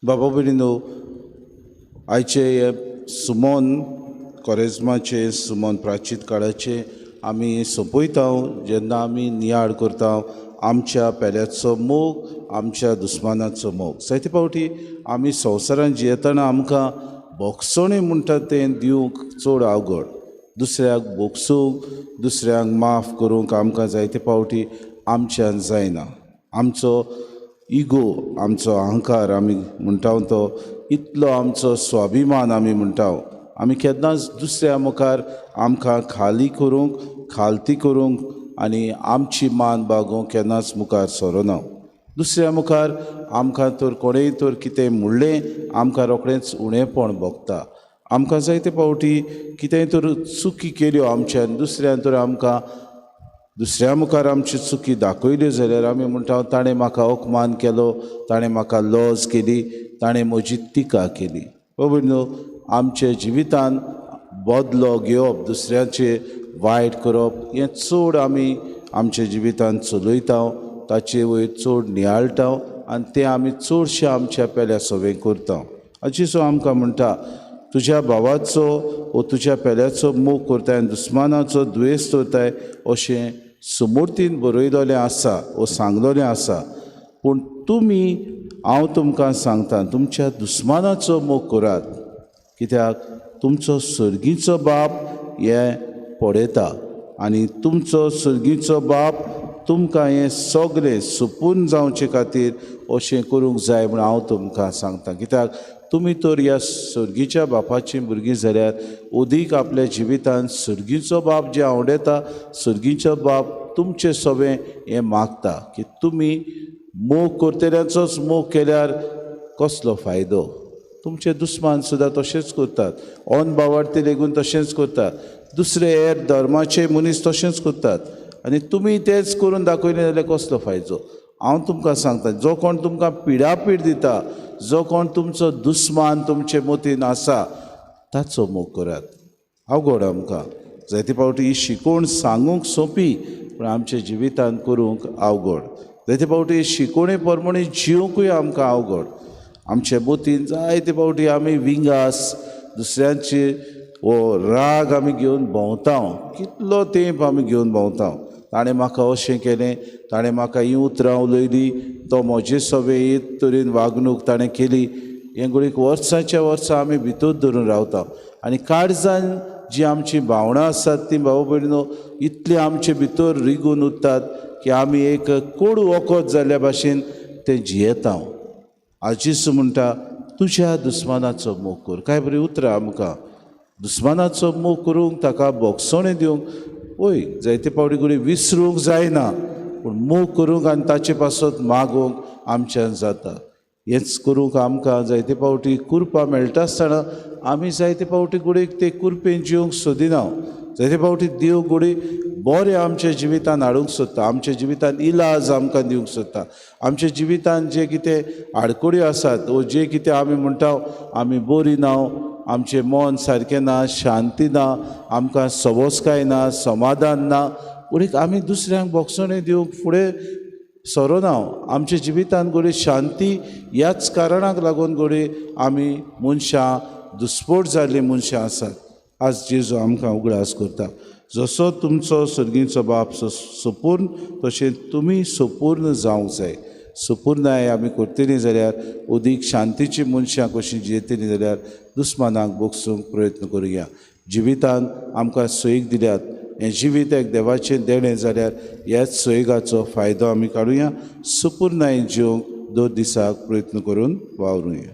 बाबा भयणीनो, आयचे हे सुमन कोरेज्माचे सुमन प्राचीत काळाचे आमी सोंपयता जेन्ना आमी नियाळ करता आमच्या पेल्याचो मोग, आमच्या दुस्मानाचो मोग. जायते फावटी आमी संवसारांत जियेतना आमकां भोगसणें म्हणटा तें दिवंक चड अवघड. दुसऱ्याक भोगसूंक, दुसऱ्यांक माफ करूंक आमकां जायते फावटी आमच्यान जायना. आमचो इगो, आमचो अहंकार आमी म्हणटा तो इतलो, आमचो स्वाभिमान आमी म्हणटा, आमी केन्नाच दुसऱ्या मुखार आमकां खाली करूंक, खालती करूंक आनी आमची मान बागोवंक केन्नाच मुखार सरना. दुसऱ्या मुखार आमकां तर कोणेय तर कितें म्हणलें, आमकां रोखडेंच उणेपण भोगता. आमकां जायते फावटी कितेंय तर चुकी केल्यो आमच्यान, दुसऱ्यान तर आमकां दुसऱ्या मुखार आमची चुकी दाखयल्यो जाल्यार आमी म्हणटा ताणें म्हाका अपमान केलो, ताणें म्हाका लज केली, ताणें म्हजी टिका केली. बाबा न्हू, आमच्या जिवितान बदलो घेवप, दुसऱ्याचे वायट करप हें चड आमी आमच्या जिवितान चलयता, ताचे वयर चड नियाळटा आनी तें आमी चडशें आमच्या पेल्या सवें करता. जेजू आमकां म्हणटा, तुज्या भावाचो वो तुज्या पेल्याचो मोग करताय आनी दुस्मानाचो दुयेंस दवरताय अशें सुमूर्तीन बरयलेलें आसा वो सांगलेलें आसा. पूण तुमी, हांव तुमकां सांगता, तुमच्या दुस्मानाचो मोग करात, कित्याक तुमचो सर्गीचो बाप हें पळयता आनी तुमचो सर्गीचो बाप तुमकां हें सगळें सुपून जावचे खातीर अशें करूंक जाय म्हूण हांव तुमकां सांगता. कित्याक तुमी तर ह्या सर्गीच्या बापाचीं भुरगीं जाल्यार अदीक आपल्या जिवितान सर्गीचो बाप जें आवडटा, सर्गीचो बाप तुमचें सवें हें मागता की तुमी मोग करतल्यांचोच मोग केल्यार कसलो फायदो? तुमचे दुस्मान सुद्दां तशेंच करतात, अनभावार्थी लेगून तशेंच करतात, दुसरे हेर धर्माचे मनीस तशेंच करतात आनी तुमी तेच करून दाखयले जाल्यार कसलो फायदो? हांव तुमकां सांगता, जो कोण तुमकां पिडापीड दिता, जो कोण तुमचो दुस्मान तुमचे मतीन आसा ताचो मोग करात. अवघड आमकां जायते फावटी ही शिकोवण सांगूंक सोंपी, पूण आमच्या जिवितान करूंक अवघड. जायते फावटी शिकोवणे प्रमाणे जिवंकूय आमकां अवघड. आमचे मतीन जायते फावटी आमी विंगास, दुसऱ्यांचे हो राग आमी घेवन भोंवता, कितलो तेंप आमी घेवन भोंवता. ताणें म्हाका अशें केलें, ताणें म्हाका हीं उतरां उलयलीं, तो म्हजे सवे हे तरेन वागणूक ताणें केली, हें घडयेक वर्साच्या वर्सां आमी भितर धरून रावता. आनी काळजान जी आमची भावनां आसात ती भाव भयणीनो इतली आमचे भितर रिगून उरतात की आमी एक कोडू वखद जाल्ल्या भाशेन तें जियेता. आजीस म्हणटा, तुज्या दुस्मानाचो मोग कर. काय बरीं उतरां आमकां. दुस्मानाचो मोग करूंक, ताका भोगसणें दिवंक, वय जायते फावटी घडये विसरूंक जायना, पूण मोग करूंक आनी ताचे पासत मागूंक आमच्यान जाता. हेंच करूंक आमकां जायते फावटी कुरपा मेळटा आसतना आमी जायते फावटी घडयेक ते कुरपेन जिवंक सोदिना. जायते फावटी देव घडये बरें आमच्या जिवितान हाडूंक सोदता, आमच्या जिवितान इलाज आमकां दिवंक सोदता, आमच्या जिवितान जे कितें आडखळ्यो आसात वो जे कितें आमी म्हणटा आमी बरी ना, आमचें मन सारकें ना, शांती ना, आमकां सवसकाय ना, समाधान ना, घडयेक आमी दुसऱ्यांक भोगसणें दिवंक फुडें सरना. आमच्या जिवितान घडये शांती ह्याच कारणाक लागून घडये आमी मनशां दुस्पोट जाल्लीं मनशां आसात. आज जेजू आमकां उगडास करता, जसो तुमचो सर्गीचो बाप सुपूर्ण तशें तुमी सुपूर्ण जावंक जाय. सुपूर्णाय आमी करतलीं जाल्यार, अदीक शांतीची मनशां कशीं जियेतलीं जाल्यार दुस्मानाक भोगसूंक प्रयत्न करुया. जिवितान आमकां सोयीक दिल्यात, हें जिवीत एक देवाचें देणें जाल्यार ह्याच सोयगाचो फायदो आमी काडुया. सुपूर्णाय जिवंक दर दिसाक प्रयत्न करून वावरुया.